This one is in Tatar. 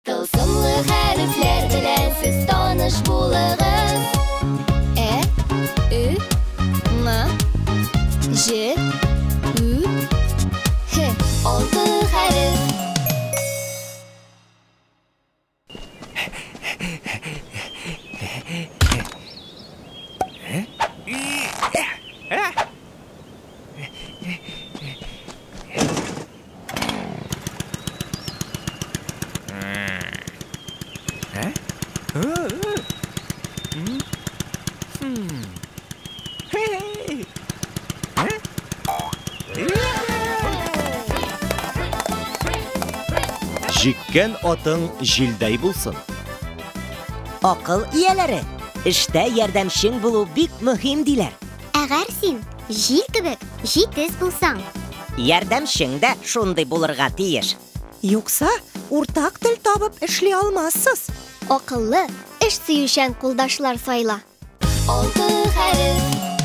Тылсымлы хәрефләр белән сез таныш булыгыз. Ә, Ө, Ң, Җ, Ү, Һ. Алты хәреф. Җиккән атың җилдәй булсын. Акыл ияләре, эштә ярдәмчең булу бик мөһим диләр. Әгәр син җил кебек җитез булсаң. Ярдәмчең дә шундый булырга тиеш. Юкса, уртак тел табып эшли алмассыз. Акыллы, эш сөючән кулдашлар сайла. Алты хәреф.